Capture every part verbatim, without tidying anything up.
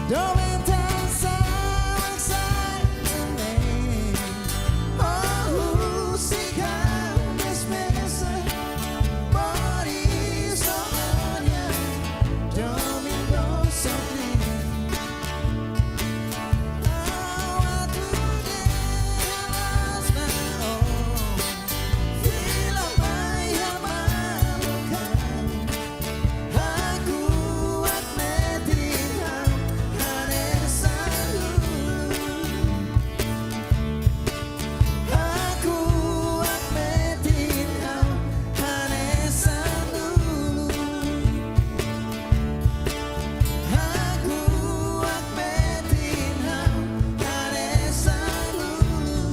Domin tan sa waksa ne. Oh, husik ha'u despensa. Bori so onia. Domin do so clean. Awa tu de alas na oh. Fila mai hamalukan. Hakuak metin ha'u hanesan ulun. Hakuak metin ha'u hanesan ulun. Hakuak metin ha'u hanesan ulun.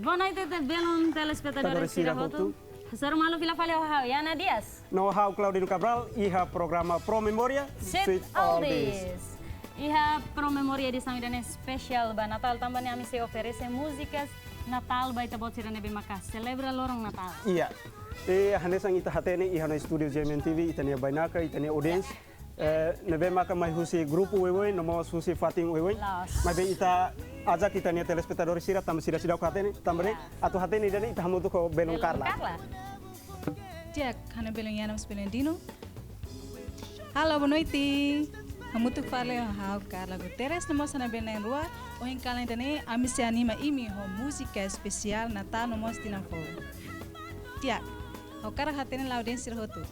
Boa noite, ita-boot belun telespetadores sira hotu. Hasoru malu fila fali ho ha'u, Yana Dias. No ha'u, Claudino Cabral, iha programa Pro Memoria, Sweet Oldies. Iha Pro Memoria edisaun ida-ne'e espesiál ba Natál, tanba ne'e ami sei oferese múzikas Natál ba ita-boot sira ne'ebé maka selebra loron Natál. Iya. E hanesan ita hatene, iha ona estúdiu G M N T V, ita-nia bainaka, ita-nia audiénsia. Eh, ne'ebé maka mai husi grupu oioin, no mós husi fatin oioin. Loos. Maibé ita ajak ita-nia telespetadores sira, tanba sira seidauk hatene, tanba ne'e, atu hatene ida-ne'e ita hamutuk ho belun Carla. Di'ak, ha'u-nia belun Yana, mós belun Dino. Halo, boa noite. Hamutuk fali ho ha'u Carla Guterres, no mós ha'u-nia belun na'in-rua, ohin kalan ida-ne'e, ami sei anima imi ho múzika espesiál Natál no mós tinan foun. Di'ak, ha'u hakarak hatene lai audiénsia sira hotu.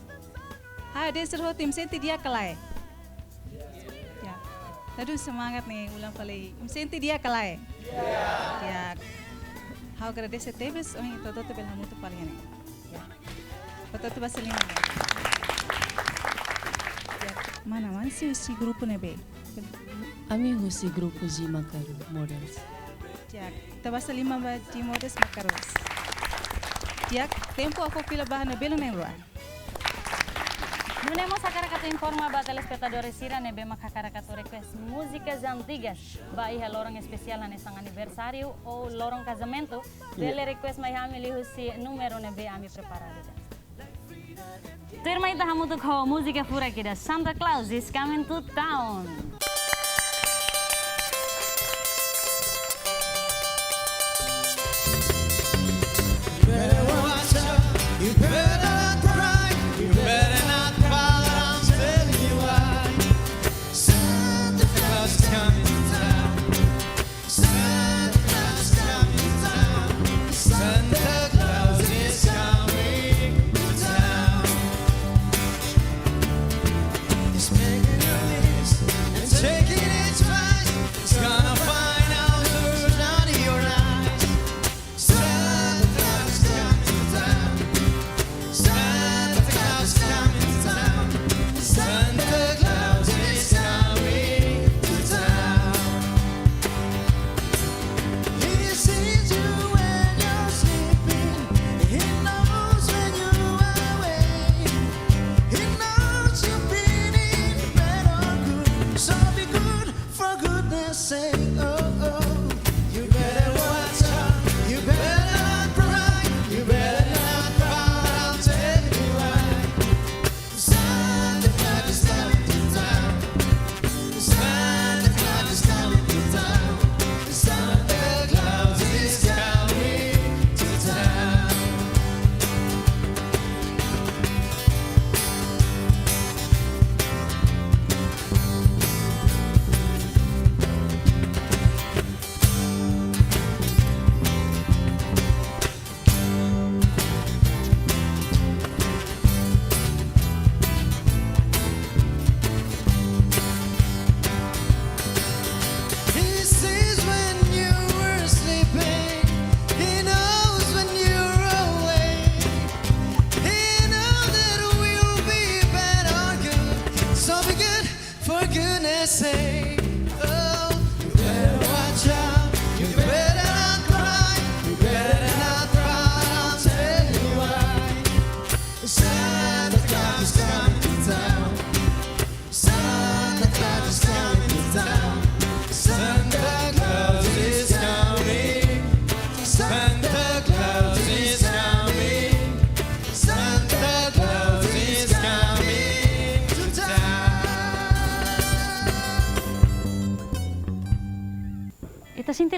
Ha'u, audiénsia sira hotu, imi sente di'ak ka lae? Di'ak. Atu semangat ne'e, ulang fali. Imi sente di'ak ka lae? Di'ak. Ha'u agradese tebes, ohin ita hotu-hotu bele hamutuk fali ne'e. Di'ak. Hotu-hotu basa liman. Di'ak. Mana, mana sei husi grupu ne'ebé? Ami husi grupu G Makaru Models. Di'ak. Ita basa liman ba G Models Makaru. Di'ak, tempu fó fila ba ha'u-nia belun na'in-rua. Nune'e mós hakarak atu informa ba telespetadores sira ne'ebé mak hakarak atu request múzikas antigas ba iha loron espesiál hanesan aniversáriu ou loron kazamentu, iya, bele request mai ami liuhusi númeru ne'ebé ami preparadu. Tuirmai ita hamutuk ho múzika furak ida, Santa Claus is Coming to Town. You better watch out, you better not cry, you better not cry, I'm telling you why. Santa Claus is coming to town. Santa Claus is coming to town. Santa Claus is coming to town. He's making a list and checking each price. He's gonna find out who's naughty or nice. Santa Claus coming to town. Santa Claus coming to town. Santa Claus is coming to town. He sees you when you're sleeping.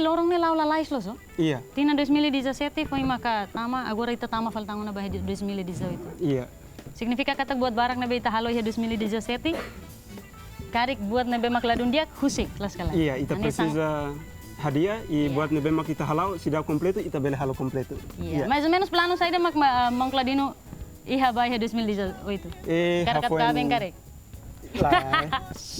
loron ne'e la'o lalais loos, so? Iya. Tinan dois mil e dezassete foin maka tama, agora ita tama fali tan ona ba iha dois mil e dezoito. Iya. Signifika katak buat barak ne'ebé ita halo iha dois mil e dezassete, karik buat ne'ebé mak ladún di'ak husik, la sekali. Iya, ita hanesan presiza hadi'a, i iya, buat ne'ebé mak ita hala'o, seidauk kompletu, ita bele halo kompletu. Iya. Iya. Mais ou menus planu saida mak ma-, Maun Claudino iha ba iha dois mil e dezoito? Eh, karik hafoin tabeng karik? Lae,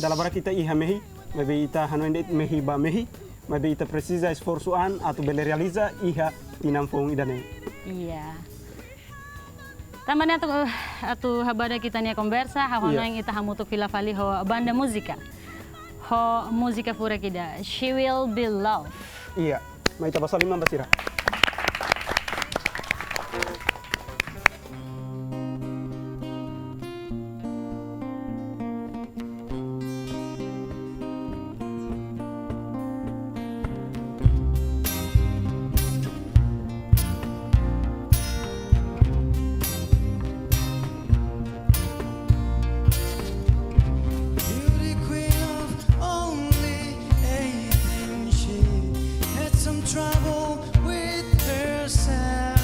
dala barak ita iha mehi, maibé ita hanoin de'it mehi ba mehi, maibé ita presiza esforsu an atu bele realiza iha tinan foun ida-ne'e. Iya. Tanba ne'e atu, atu ha'u ba de'it ita-nia konversa, ha'u, iya, hanoin ita hamutuk fila fali ho banda múzika. Ho múzika furak ida, She Will Be Loved. Iya, mai ita basa liman ba sira. Beauty queen of only eighteen, she had some trouble with herself.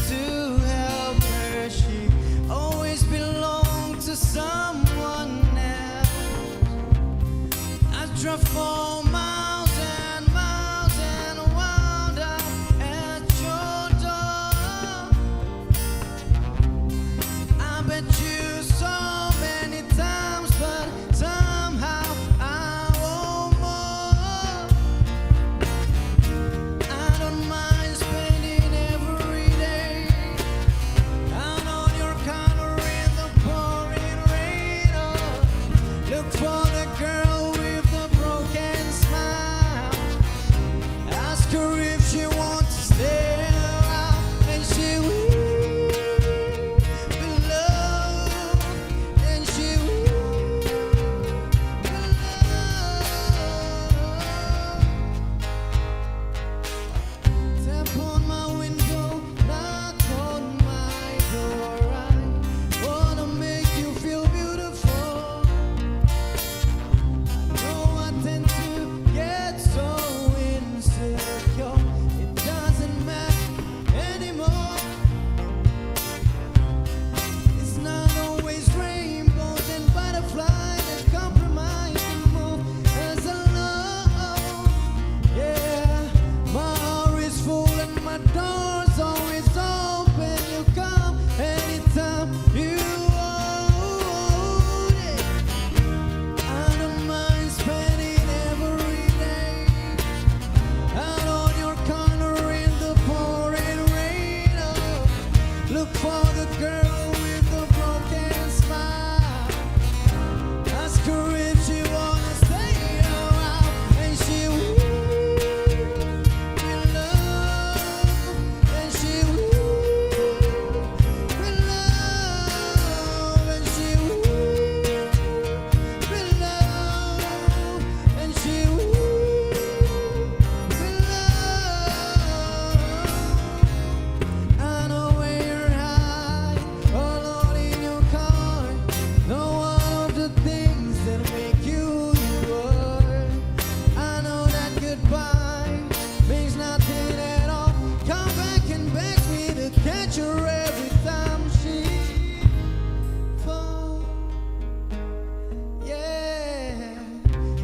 To help her, she always belonged to someone else. I drove for miles and miles and wound up at your door. I bet you so many times, but somehow I want more. I don't mind spending every day out on your corner in the pouring rain. Oh, look for the girl with the broken smile. Ask her if she wants to stay a while, and she will be loved, and she will be loved. Tap on my window, knock on my door. I wanna make you feel beautiful. I know I tend to get so insecure. It doesn't matter anymore. It's not always rainbows and butterflies that compromise and move us along. Yeah, my heart is full and my door's always open. You come anytime you want it. I don't mind spending every day out on your corner in the pouring rain. Oh, look for the girl with the broken smile. Ask her if she wanna stay a while, and she will be loved, and she will be loved, and she will be loved, and she will be loved. I know where you're hiding, all alone in your car. Know all of the things that make you who you are. I know that goodbye means nothing at all. Come back and beg me to catch her every time she falls. Yeah.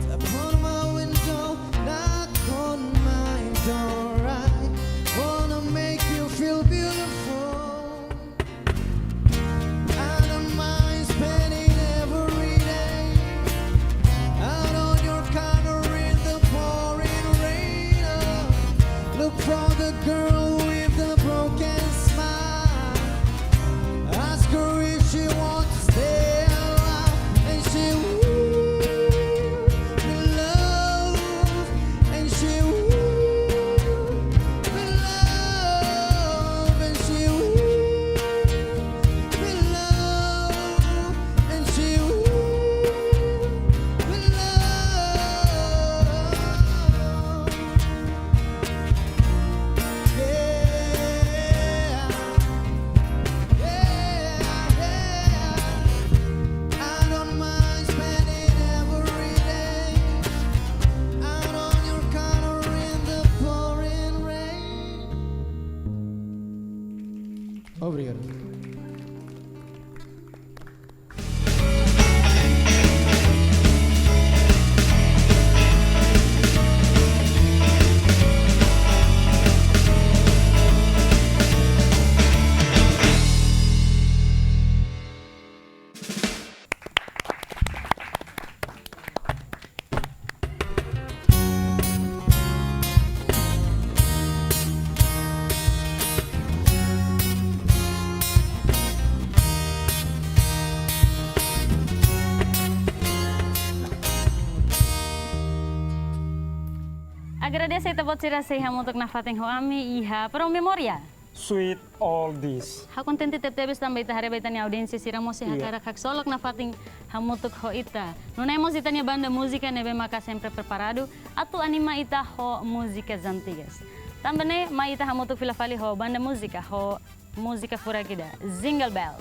Tap on my window, knock on my door. I wanna make you feel beautiful. I don't mind spending every day out on your corner in the pouring rain. Oh, look for the girl with the broken smile. Ask her if she wants to stay a while, and she will be loved, and she will be loved, and she will be loved, and she will be loved. Yeah. Obrigadu. Agradese ita-boot sira sei hamutuk nafatin ho ami iha programa Memória. Sweet Oldies. Ha'u kontente tebetebes tanba ita haree ba ita-nia audiénsia sira mós sei, iya, hakarak haksolok nafatin hamutuk ho ita. Nune'e mós ita-nia banda múzika ne'ebé maka sempre preparadu atu anima ita ho múzikas antigas. Tanba ne'e mai ita hamutuk fila fali ho banda múzika, ho múzika furak ida, Jingle Bell.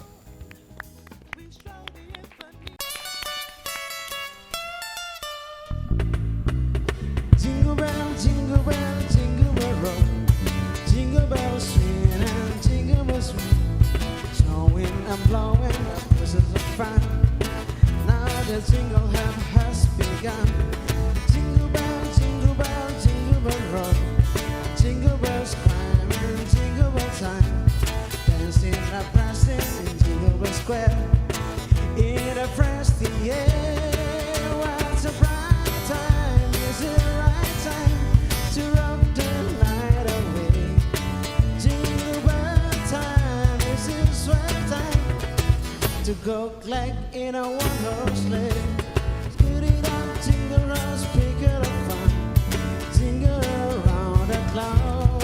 Jingle bell, jingle bell, jingle bell rock. Jingle bells swing and jingle bells ring. Snowing and blowing, this is a fun. Now the jingle hop has begun. Jingle bell, jingle bell, jingle bell rock. Jingle bells chime in jingle bell time. Dancing and prancing in Jingle Bell Square. In a frosty air, what a bright time, is it the right time to rock the night away? Jingle bell time, is it sweet time to go glad in a one-horse sleigh? Get it up, jingle bells, pick it up fun. Jingle around the clock.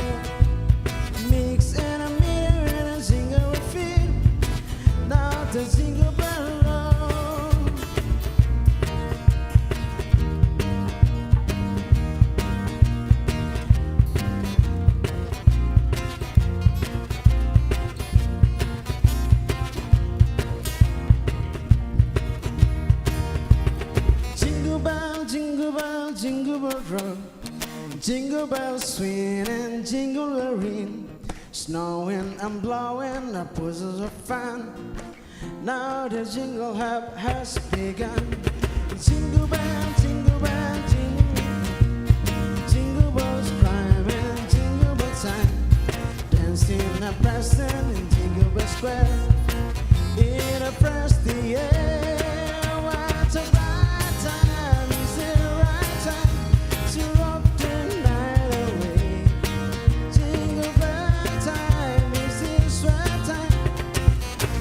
Mix and a meter and a jingle with feet. Now the jingle bell roll. Jingle bell, jingle bell, jingle bell rock. Jingle bells swing and jingle bell ring. Snowing and blowing up bushels of fun. Now the jingle hop has begun. Jingle bell, jingle bell, jingle, jingle bells chime in jingle bell time. Dancing and prancing in Jingle Bell Square. In a frosty air, what a bright time, is it the right time to rock the night away? Jingle bell time, is it sweet time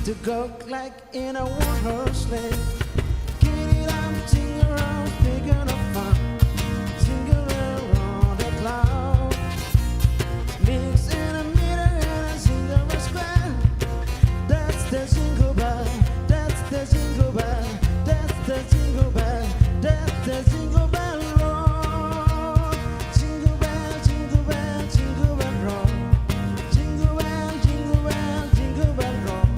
to go glad in a one-horse sleigh? Get it up, jingle around, pick it up fun. Jingle around the clock. Mix and a meter and a jingle bell square. That's the jingle bell, that's the jingle bell, that's the jingle bell, that's the jingle bell rock. Jingle bell, jingle bell, jingle bell rock. Jingle bell, jingle bell, jingle bell rock.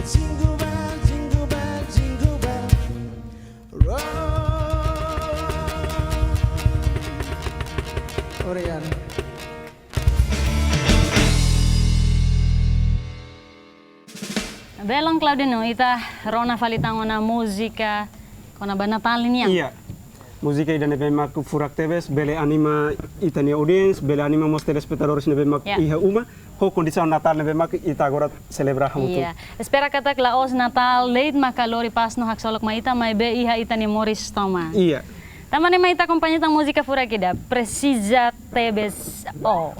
Jingle bell, jingle bell, jingle bell rock. Obrigadu. Belun Claudino, ita rona fali tan ona múzika kona-ba Natál nian. Iya. Múzika ida ne'ebé mak furak tebes, bele anima ita-nia audiénsia, bele anima mós telespetadores ne'ebé mak, iya, iha uma, ho kondisaun Natál ne'ebé mak ita agora selebra hamutuk. Iya. Espera katak la'ós Natál de'it maka lori pás no haksolok mai ita, maibé iha ita-nia moris tomak. Iya. Tanba ne'e mai ita akompaña tan múzika furak ida, Presiza Tebes Ó.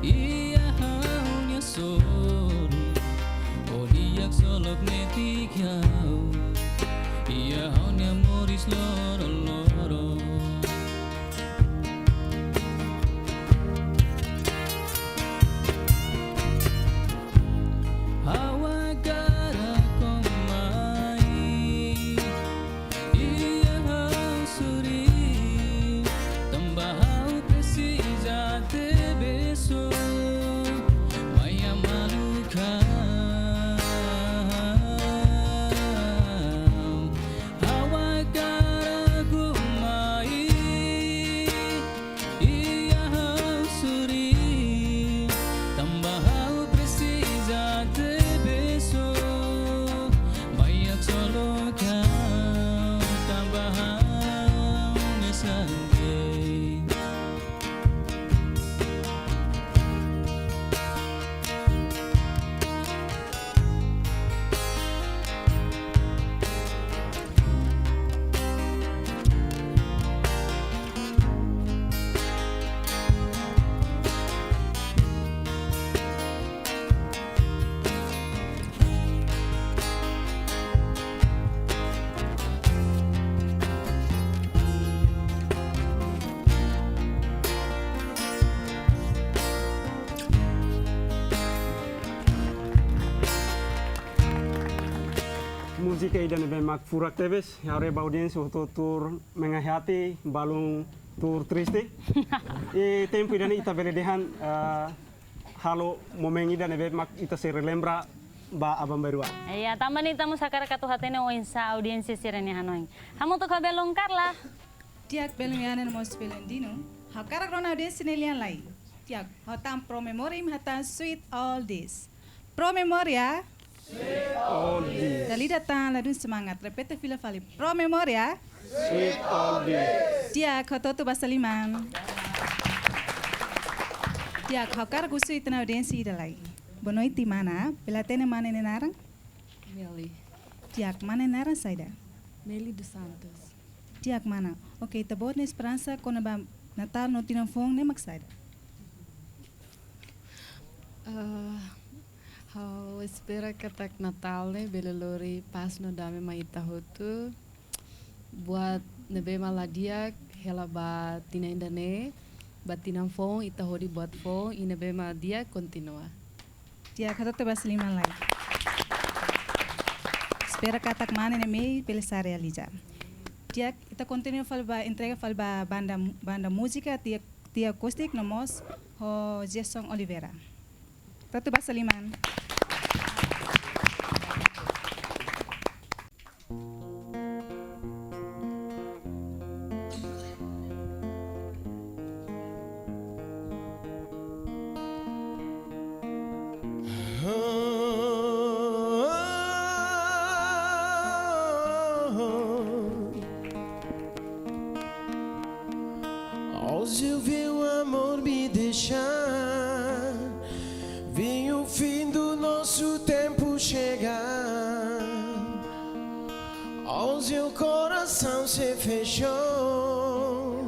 Iha ha'u-nia sorin, ó di'ak solo netik ha'u. Iha ha'u-nia moris loroloron. Ha'u hakarak ó mai iha ha'u sorin, tanba ha'u presiza tebes ó, mai hamaluk ha'u. Ha'u hakarak ó mai iha ha'u sorin, tanba ha'u presiza tebes ó, mai haksolok ha'u, tanba ha'u mesak de'it. Múzika ida ne'ebé mak furak tebes, haree ba audiénsia hotu-hotu mengahati, balun tuur triste. I tempu ida-ne'e ita bele dehan, eh, halo momen ida ne'ebé mak ita sei relembra ba aban-bainrua. Iya, tanba ne'e ita mós hakarak atu hatene oinsá audiénsia sira-nia hanoin. Hamutuk ho belun Carla. Di'ak, belun Yana no mós belun Dino. Ha'u hakarak rona audiénsia nia lian lai. Di'ak, ha'u tama Pro Memoria, imi hatama Sweet Oldies. Pro Memoria. Oldies. Dala ida tan, ladún semangat. Repete fila fali. Pro Memoria. Sweet Oldies. Di'ak, hotu-hotu basa liman. Di'ak, ha'u hakarak husu ita-nia audiénsia ida lai. Boa noite, mana. Bele hatene mana nia naran? Meli. Di'ak, mana nia naran saida? Meli dos Santos. Di'ak, mana. Oke, ita-boot nia esperansa kona-ba Natál no tinan foun ne'e mak saida? Eh, ha'u espera katak Natál ne'e bele lori pás no dame mai ita hotu. Buat ne'ebé mak la di'ak hela ba tinan ida-ne'e, ba tinan foun ita hodi buat foun, i ne'ebé mak di'ak kontinua. Di'ak, hotu-hotu basa liman lai. Espera katak mana nia mehi bele sai realiza. Di'ak, ita kontinua fali ba, entrega fali ba banda, banda múzika, tiha, tiha akustik no mós ho Gerson Oliveira. Hotu-hotu basa liman. Hoje eu vi o amor me deixar. Vi o fim do nosso tempo chegar. Hoje o coração se fechou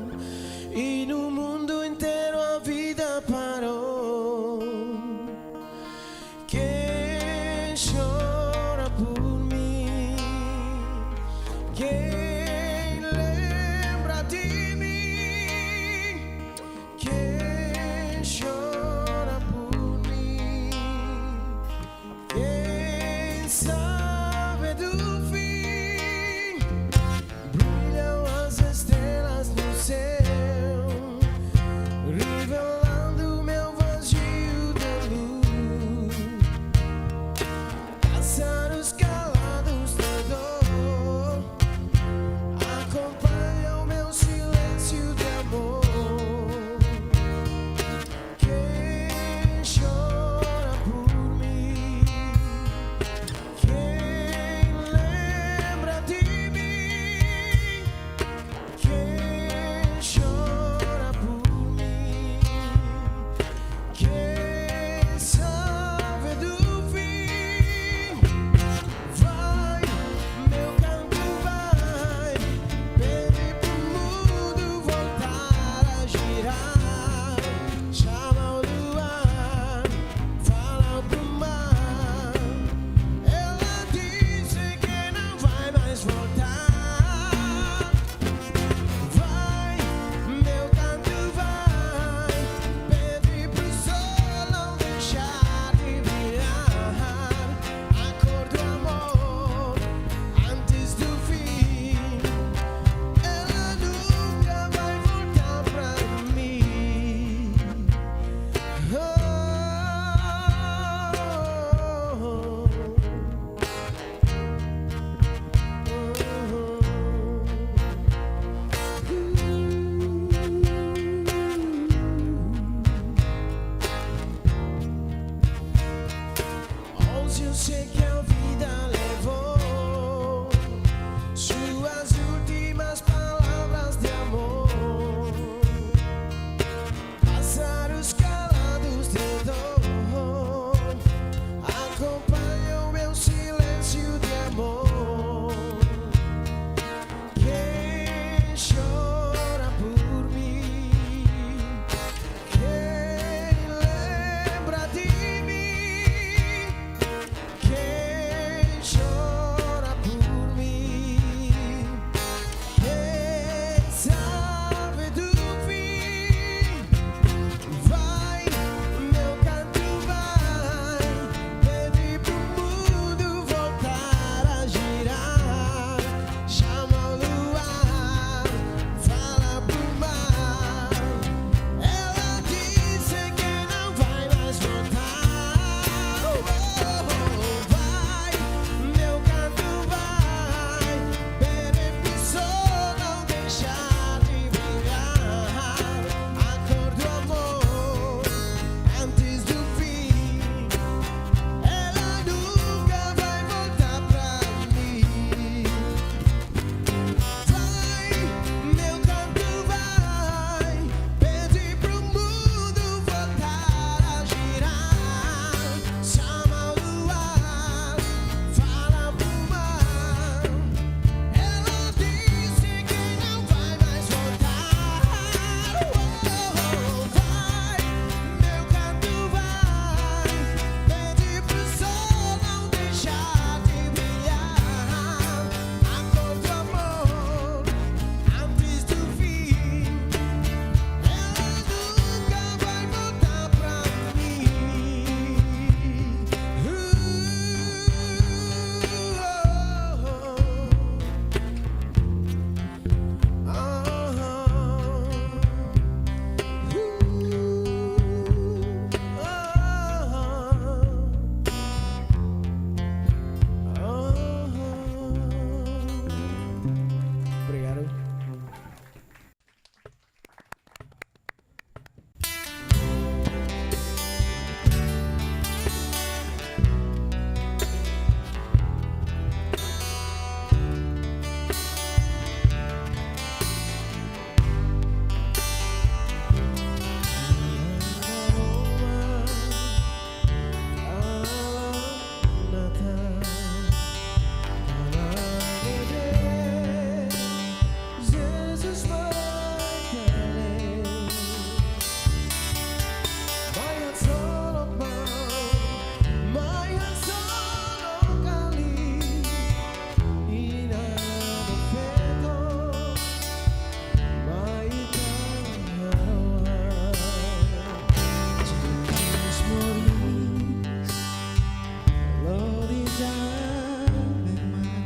e no mundo inteiro a vida parou. Quem chora por mim? Quem lembra de mim? Quem chora por mim? Quem sabe do fim? Brilham as estrelas. Sé que a vida levou suas últimas palavras de amor. Pássaros calados de dor acompanham meu silêncio de amor. Quem chora por mim, quem lembra de mim, quem chora por mim, quem sabe do fim, vai, meu canto vai, pede pro mundo voltar a girar. Chama o luar, fala pro mar. Ela disse que não vai mais voltar. Oh, oh, oh, vai, meu canto vai, pede pro sol não deixar de brilhar. A cor do amor antes do fim, ela nunca vai voltar pra mim. Vai, meu canto vai, pede pro mundo voltar a girar. Chama o luar, fala pro mar. Ela disse que não vai mais voltar. Oh, oh, oh, vai, meu canto vai, pede pro sol não deixar de brilhar. A cor do amor antes do fim, ela nunca vai voltar pra mim. Uh, oh, oh, oh. Obrigado. Jesus, mai ha'u-nia lalehan. Mai ha'u-nia lalehan, mai ha'u-nia lalehan. Inan-Aman feto, mai ita harohan. Jesus moris, lori Dame mai.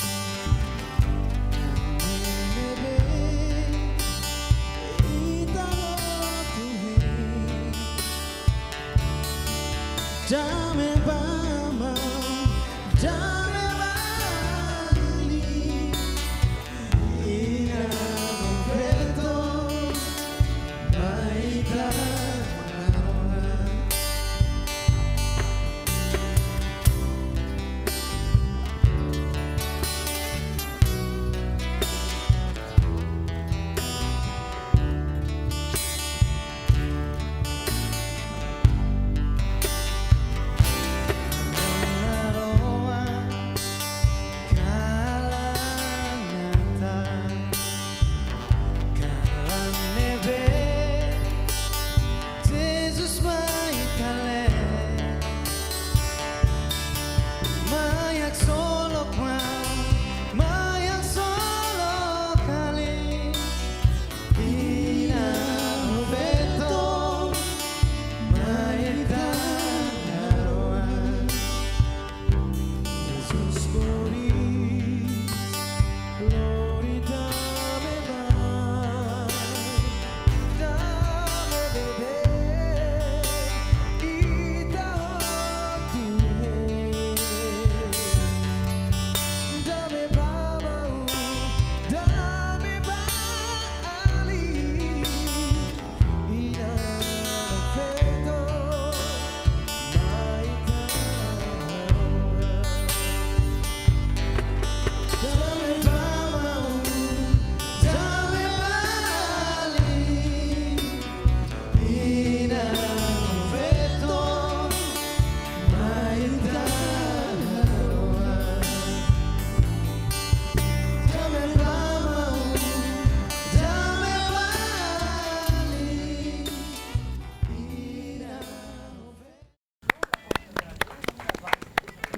Dame bá, Dame bá, Inan-Aman feto, mai ita harohan.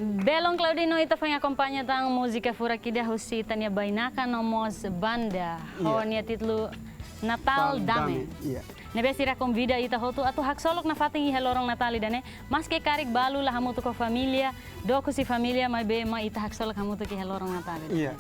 Belun Claudino, ita foin akompaña tan múzika furak ida husi ita-nia bainaka no mós banda. Ho Iya. nia títulu Natal Natal Dame. Dame, iya. Ne'ebé sira konvida ita hotu atu haksolok nafatin iha loron Natal ida-ne'e, maske karik balu la hamutuk ho família, dook husi família, maibé mak ita haksolok hamutuk iha loron Natal ida. Iya.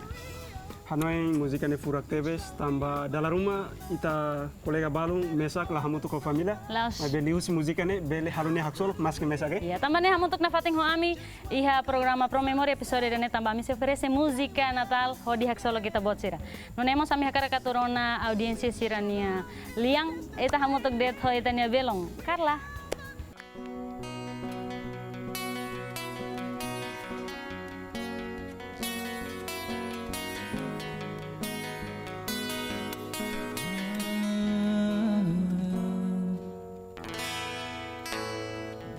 Hanoin múzika ne'e furak tebes, tanba dala ruma ita kolega balu mesak la hamutuk ho família. La'ós. Maibé liuhusi múzika ne'e bele halo nia haksolok maske mesak, eh? Iya, tanba ne'e hamutuk nafatin ho ami iha programa Promemória epizódiu ida-ne'e, tanba ami sei oferese múzika Natal hodi haksolok ita-boot sira. Nune'e mós ami hakarak atu rona audiénsia sira-nia lian, ita hamutuk de'it ho ita-nia belun. Carla.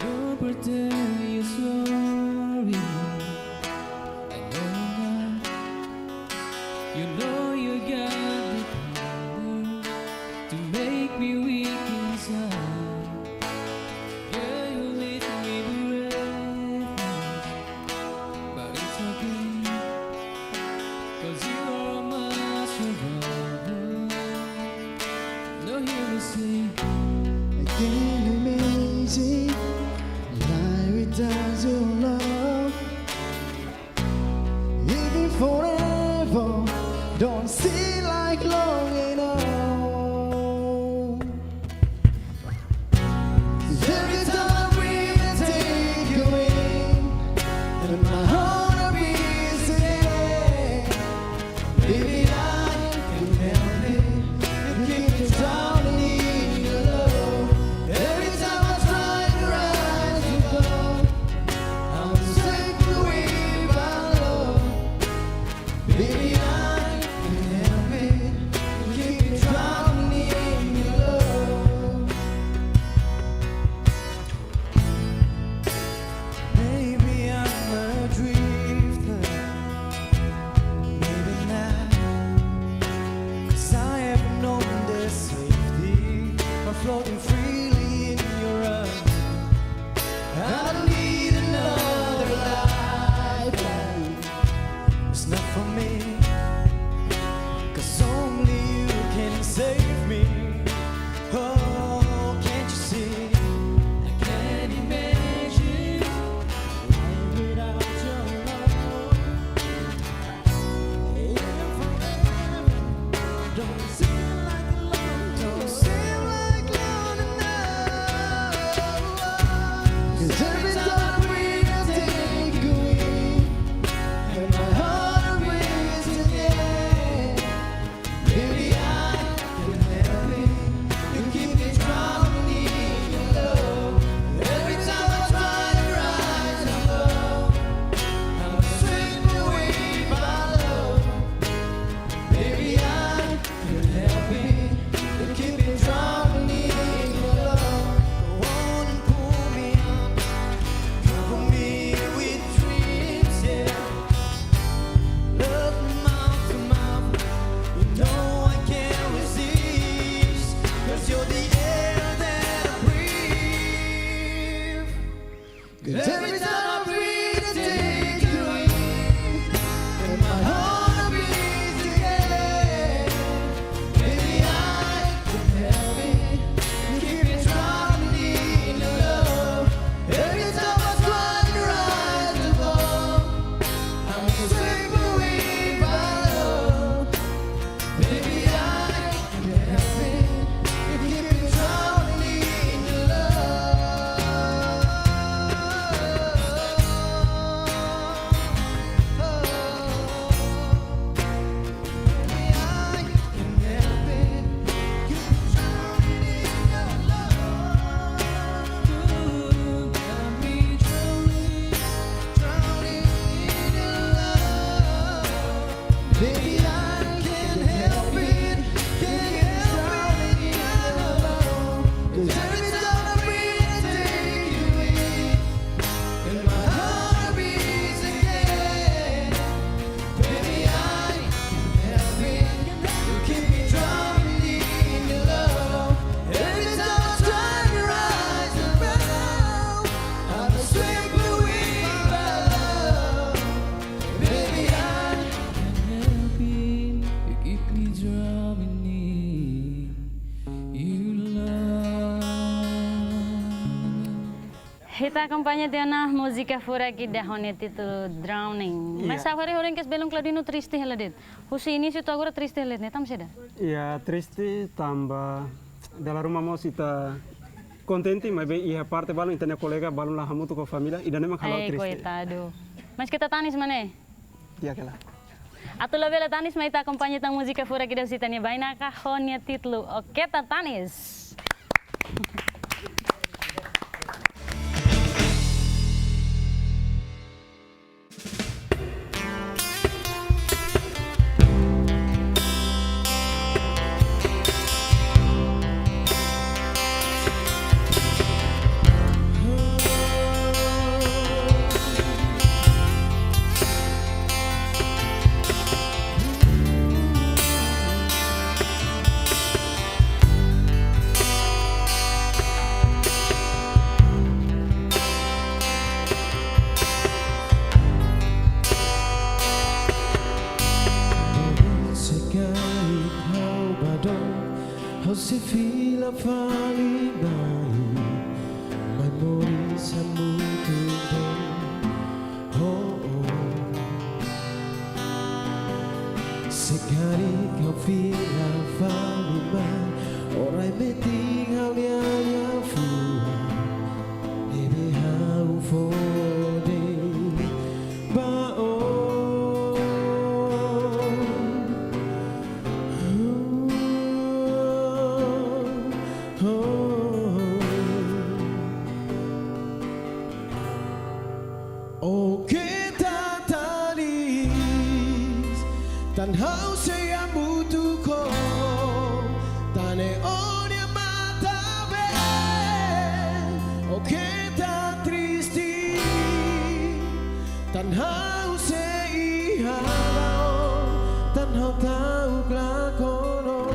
Don't pretend you're sorry. I know you're not. You know you got the power to make me weak inside. Girl, you leave me breathless, but it's okay, 'cause you are my survivor. No, hear me say, I can't imagine life without your love. Even forever don't seem like long enough. 'Cause every time I breathe, I take you in, and my heart beats again. Baby, I can't help it. You keep me drowning in your love. Every time I try to rise above, I'm swept away by love. Baby, I can't help it. You keep me drowning in your love. Maybe I'm a drifter, maybe not. 'Cause I have known the safety of floating freely in your arms. I don't need another lifeline. It's not for me, 'cause only you can save me. Oh, can't you see? I can't imagine life without your love. Even forever don't seem like a long, don't seem like long enough. 'Cause every time I breathe, I take you in, and my heart races again. Baby, I can't help it. You keep me drowning in your love. Every time I try to rise above, I'm swept away by love. Baby, I can't help it. You keep me drowning in your love. Go on and pull me up. Cover me with dreams, yeah. Love mouth to mouth, you know I can't resist. 'Cause you're the air that I breathe. 'Cause every time I breathe, I take you in, and my heart beats again. Baby, I can't help it. You keep me drowning in your love. Every time I try to rise above, I'm swept away by love. Baby, I can't help it. You keep me drowning in your love. Ita akompaña tiha ona múzika furak ida ho nia títulu Drowning. Iya. Mas ha'u haree ho ringkas belun Claudino triste hela de'it. Husi inísiu to'o agora triste hela de'it, ne'e tanba saida? Ya, triste tanba dala ruma mós ita kontente, maibé iha parte balun ita-nia kolega balun la hamutuk ho família, ida-ne'e mak halo triste. Ai, koitadu. Mas keta tanis, maun. Di'ak hela. Atu labele tanis, mai ita akompaña tan múzika furak ida husi ita-nia bainaka ho nia títulu O Keta Tanis. Sekali ha'u ba dom, ha'u sei fila fali mai, mai moris hamutuk ho ó. Sekali ha'u fila fali mai, orai metin ha'u-nia liafuan, ne'ebé ha'u fó de'it ba ó. O Keta Tanis, tan ha'u sei hamutuk ho ó, tan ne'e ó-nia matan bee. O Keta Triste, tan ha'u sei iha ba ó, tan ha'u ta'uk lakon ó,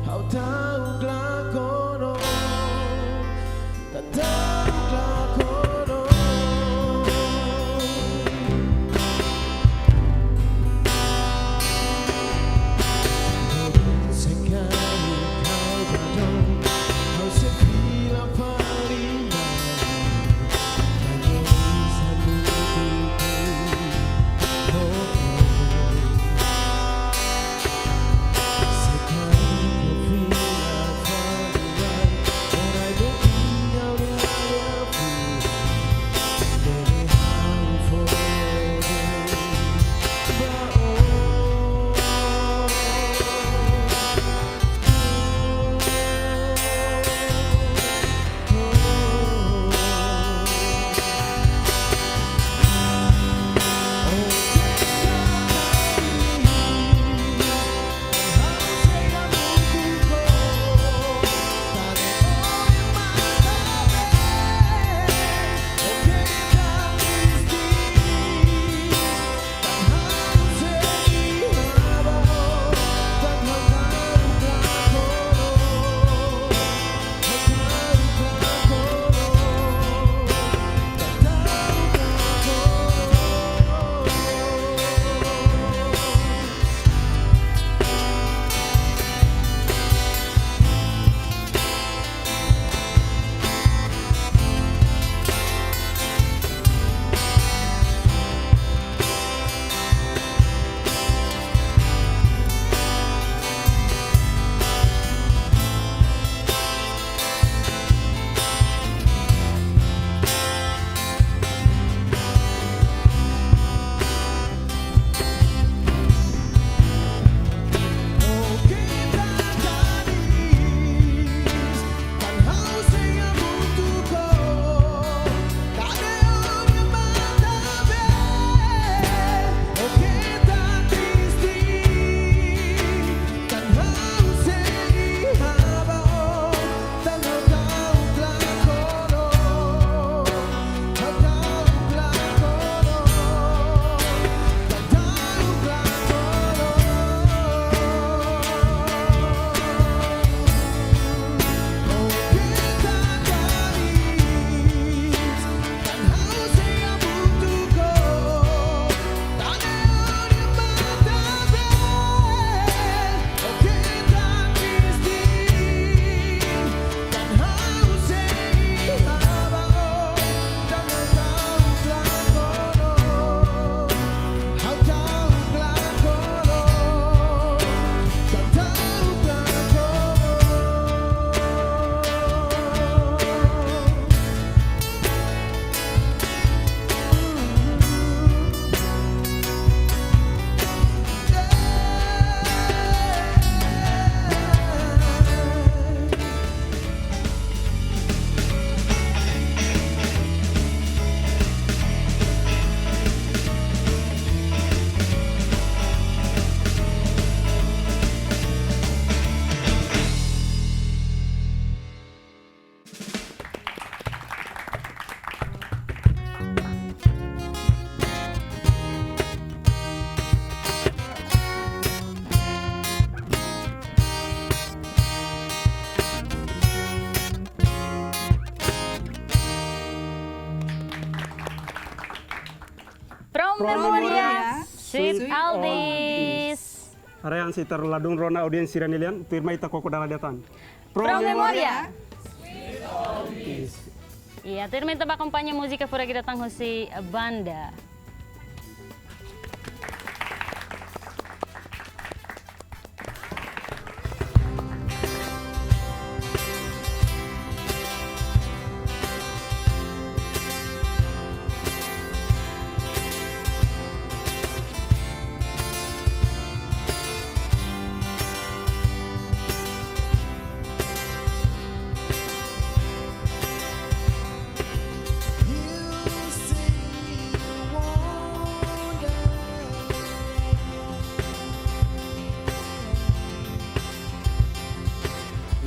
ha'u ta'uk lakon ó. Pro Memoria, Sweet Oldies. Haree hanesan ita ladún rona audiénsia sira-nia lian, tuirmai ita koko dala ida tan. Pro Memoria. Iya, tuirmai ita bá akompaña múzika furak ida tan husi banda.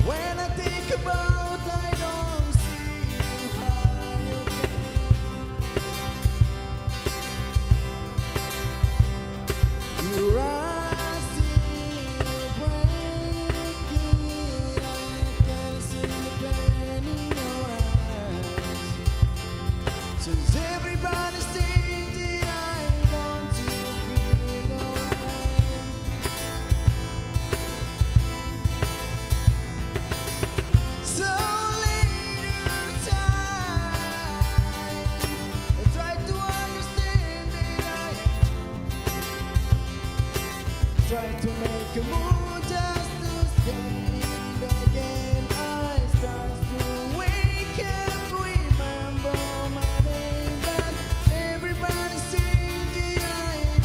When I think about I don't see how you can. Your eyes still breaking. I can see the pain in your eyes. Since everybody's thinking I want to feel alright. So later time, I try to understand that I try to make a move just to stay in the game. I start to wake up, remember my name, but everybody singing, I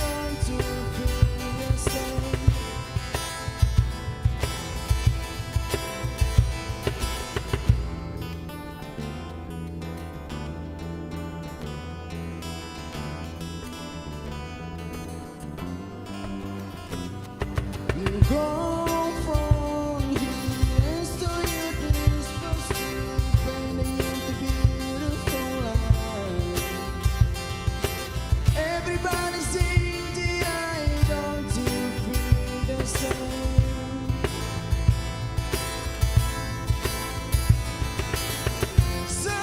want to feel the same. You go from here, so you this supposed to spend a beautiful life. Everybody sing the I don't you feel the same. So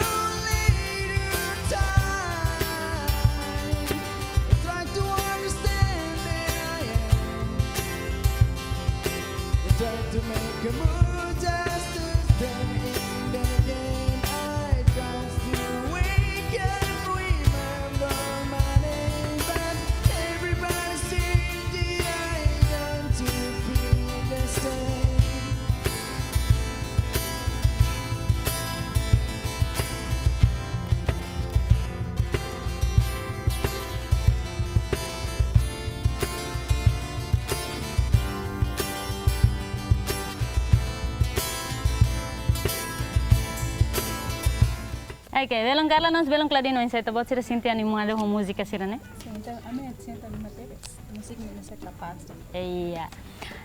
later time, try to understand that I am. Try to make a move just to stay in the game. I try to wake up, remember my name, but everybody sing the I don't you feel the same. Oke, belun Carla, no belun Claudino, oinsá ita-boot sira sente animadu ho múzika sira-ne'e? Sente, ami sente animadu tebes. Múzika ne'e sai kapás. Iya.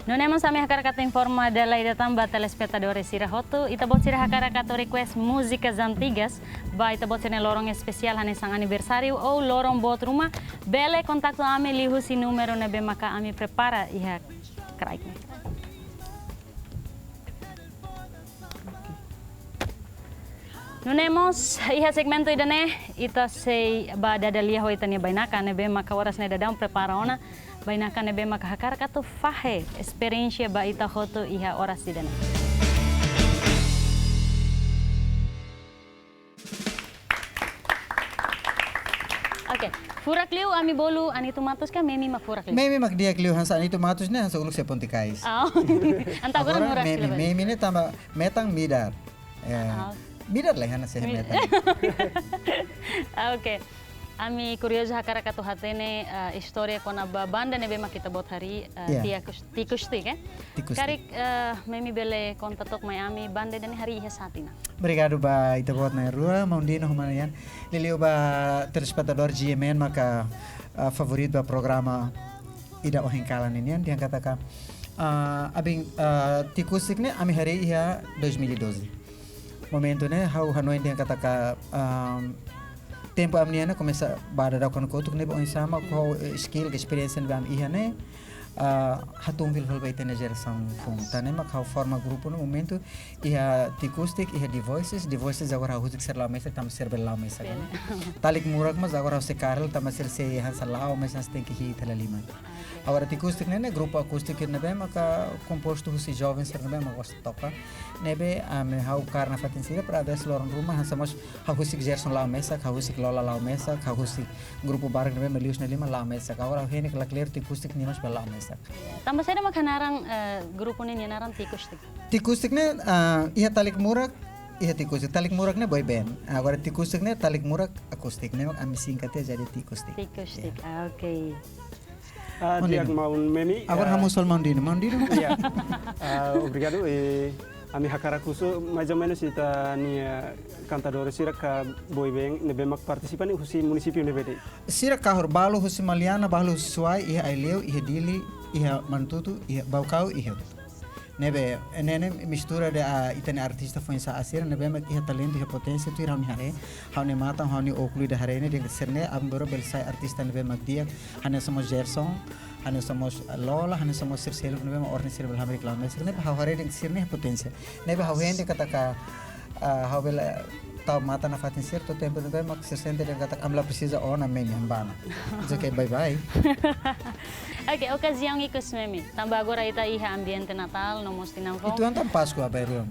Nune'e mós ami hakarak atu informa dala ida tan ba telespetadór sira hotu, ita-boot sira hakarak atu request múzikas antigas ba ita-boot sira-nia loron espesiál hanesan aniversáriu ou loron boot ruma, bele kontaktu ami liuhusi númeru ne'ebé maka ami prepara iha kraik ne'e. Nune'e mós, iha segmentu ida-ne'e, ita sei bá dada lia ho ita-nia bainaka ne'ebé maka oras ne'e daudaun prepara ona, bainaka ne'ebé maka hakarak atu fahe esperiénsia ba ita hotu iha oras ida-ne'e. Oke, furak liu ami bolu Anito Matos ka Memi mak furak liu? Memi mak di'ak liu, hanesan Anito Matos ne'e hanesan uluk sei ponte kais. Oh. Entaun agora Agora furak Memi, liu. Memi ne'e tanba metan midar. Eh, Ah. midar lah hanesan Mi- metan. Ah, oke. Ami kuriozu hakarak atu hatene, eh, istória kona-ba banda ne'ebé mak ita-boot harii, eh, Iya. Tikus, Tikustik, eh? Tikustik. Karik, eh, Memi bele konta took mai ami banda ida-ne'e harii iha sá tinan? Obrigadu ba ita-boot na'in-rua, maun Dino ho maun Ian. Liuliu ba telespetadór G M N maka, ah, favoritu ba programa ida ohin kalan ninian, dehan katak, ah, abin, ah, Tikustik ne'e ami harii iha dois mil e doze. Momentu ne'e ha'u hanoin dehan katak, ah, tempu ami-nian ne'e komesa bá daudaun kotuk ne'e ba oinsá mak ho, eh, skill ka esperiénsia ne'ebé ami iha ne'e. ah, hatún fila fali ba ita-nia jerasaun foun. Tan ne'e mak ha'u forma grupu no momentu iha T-Acoustic, iha The Voices, The Voices agora ha'u husik sira la'o mesak, tanba sira bele la'o mesak. Bele. Talik Murak mós agora ha'u sei kaer, tanba sira sei hanesan la'o, mas hanesan tenke hi'it hela liman. Oke. Agora T-Acoustic ne'e, ne'e grupu akústiku ne'ebé maka kompostu husi joven sira ne'ebé maka gosta toka. Ne'ebé, ah, ami ha'u kaer nafatin sira para vez loron ruma, hanesan mós ha'u husik Gerson la'o mesak, ha'u husik Lola la'o mesak, ha'u husik grupu barak ne'ebé mak liu iha ne'e liman la'o mesak. Agora ha'u hein de'it katak kleur T-Acoustic nian mós bele la'o mesak. Tanba saida mak hanaran, eh, grupu ne'e nia naran T-Acoustic? T-Acoustic ne'e, ah, iha Talik Murak, iha T-Acoustic. Talik Murak ne'e boy band. Agora T-Acoustic ne'e Talik Murak Acoustic. Ne'e mak ami singkat tiha jadi T-Acoustic. T-Acoustic. Ya. Ah, oke. Ah, Maun Dino. Di'ak, Maun Memi, agora, ah, ha'u mós fali Maun Dino. Maun Dino? Ya. Ah, obrigadu. E, ami hakarak husu, mais ou menus ita-nia, ah, kantadór sira ka boy band ne'ebé mak partisipa ne'e husi munisípiu ne'ebé de'it? Sira kahur, balu husi Maliana, balu husi Suai, iha Aileu, iha Dili, iha Manatuto, iha Baucau, iha. Ne'ebé, ne'e ne'e mistura de, ah, ita-nia artista foin-sa'e sira, ne'ebé mak iha talentu, iha poténsia, tuir ha'u-nia haree, ha'u-nia matan, ha'u-nia ókulu ida haree ne'e, dehan katak sira-ne'e, aban-bainrua bele sai artista ne'ebé mak di'ak, hanesan mós Gerson, hanesan mós Lola, hanesan mós sira seluk ne'ebé mak ohin sira bele hamriik la'o mesak, ne'ebé ha'u haree dehan katak sira-ne'e iha poténsia. Ne'ebé ha'u hein de'it katak, ah, ha'u bele tau matan nafatin sira, to'o tempu ne'ebé mak sira sente dehan katak ami la presiza ona, Memi, ami bá ona. It's okay, bye bye. Oke, okaziaun ikus, Memi. Tanba agora ita iha ambiente Natál, no mós tinan foun. Ituan tan Páskua ba rua.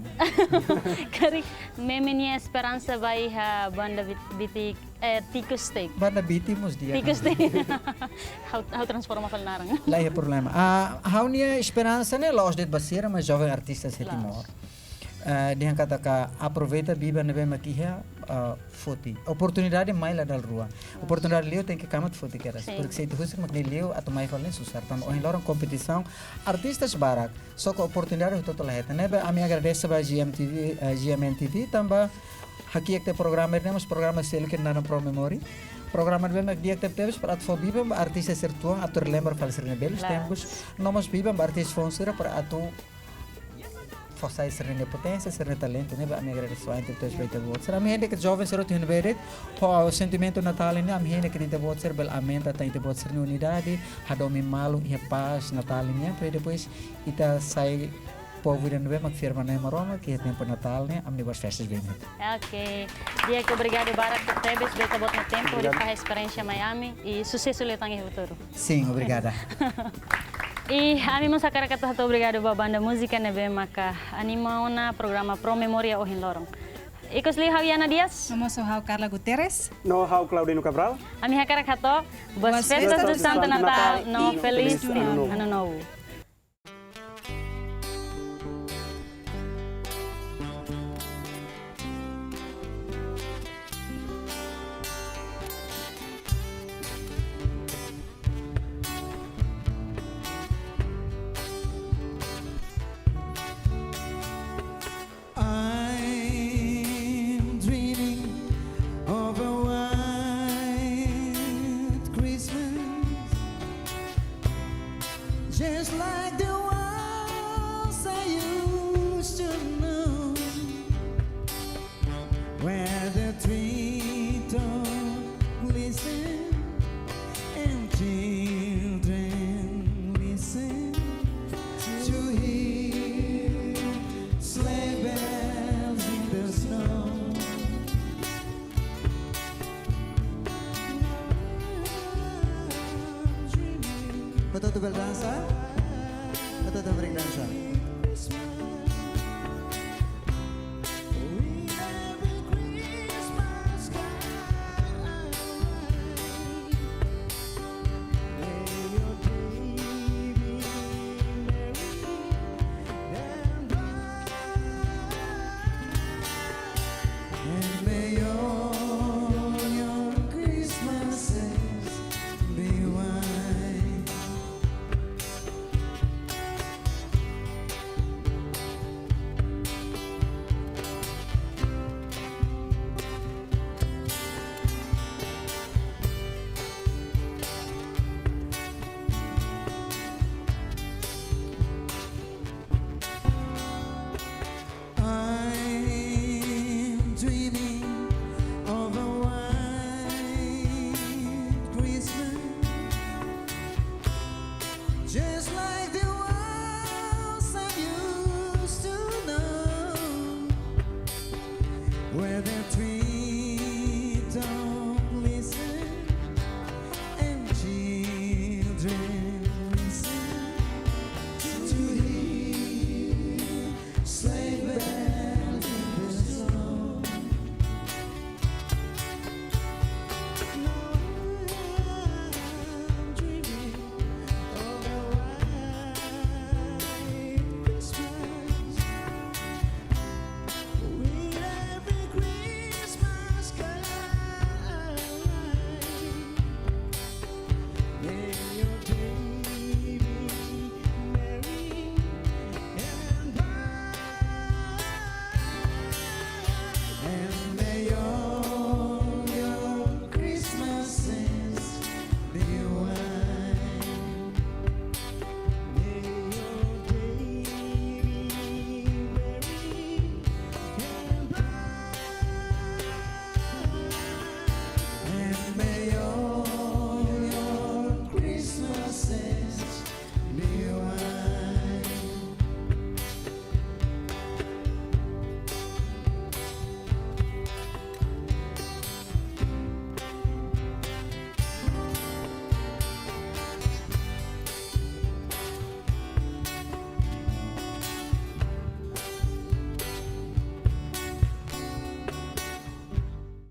Karik Memi nia esperansa ba iha banda bit-, bitik, eh, T-Acoustic. Banda bitik mós di'ak. T-Acoustic. Ha'u, ha'u transforma fali naran. La iha problema. Ah, ha'u-nia esperansa ne'e la'ós de'it ba sira, mas joven artista iha Timor. La'ós. Eh, dehan katak aproveita biban ne'ebé mak iha, eh, foti. Oportunidade mai la dala rua. Oportunidade liu tenke kamat foti kedas. Sin. Porke se ita husik mak nia liu atu mai fali ne'e susar. Tanba ohin loron kompetisaun artistas barak, só ke oportunidade hotu-hotu la hetan. Ne'ebé ami agradese ba G M T V, eh, G M N T V, tanba hakiak tiha programa ne'e, mas programa seluk ne'e naran Pro Memory. Programa ne'ebé mak di'ak tebetebes para atu fó biban ba artista sira tuan atu relembra fali sira-nia belun tempus. No mós biban ba artista foun sira para atu fó sai sira-nia poténsia, sira-nia talentu, ne'ebé ami agradese ba ita-boot sira. Ami hein de'it katak joven sira hotu iha ne'ebé de'it, ho sentimentu Natál ne'e, ami hein de'it katak ita-boot sira bele aumenta tan ita-boot sira-nia unidade, hadomi malu iha pás Natál nian, para depois ita sai povu ida ne'ebé mak fiar ba Nai Maromak, iha tempu Natál ne'e, ami-nia boas festas bem. Oke. Di'ak, obrigadu barak tebes ba ita-boot nia tempu, obrigadu, hodi fahe esperiénsia mai ami, i susesu liután iha futuru. Sin, obrigada. I ami mós hakarak atu hato'o obrigadu ba banda múzika ne'ebé maka anima ona programa Pro Memoria ohin loron. Ikus liu ha'u Yana Dias. No mós ha'u Carla Guterres. No ha'u Claudino Cabral. Ami hakarak hato'o Boas Festas do Santo Natal no Feliz Ano Novo. I'm dreaming of a white Christmas, just like the ones I used to know, where the treetops glisten and children listen to hear sleigh bells in the snow. Hotu-hotu bele dansa? Hotu-hotu bele dansa?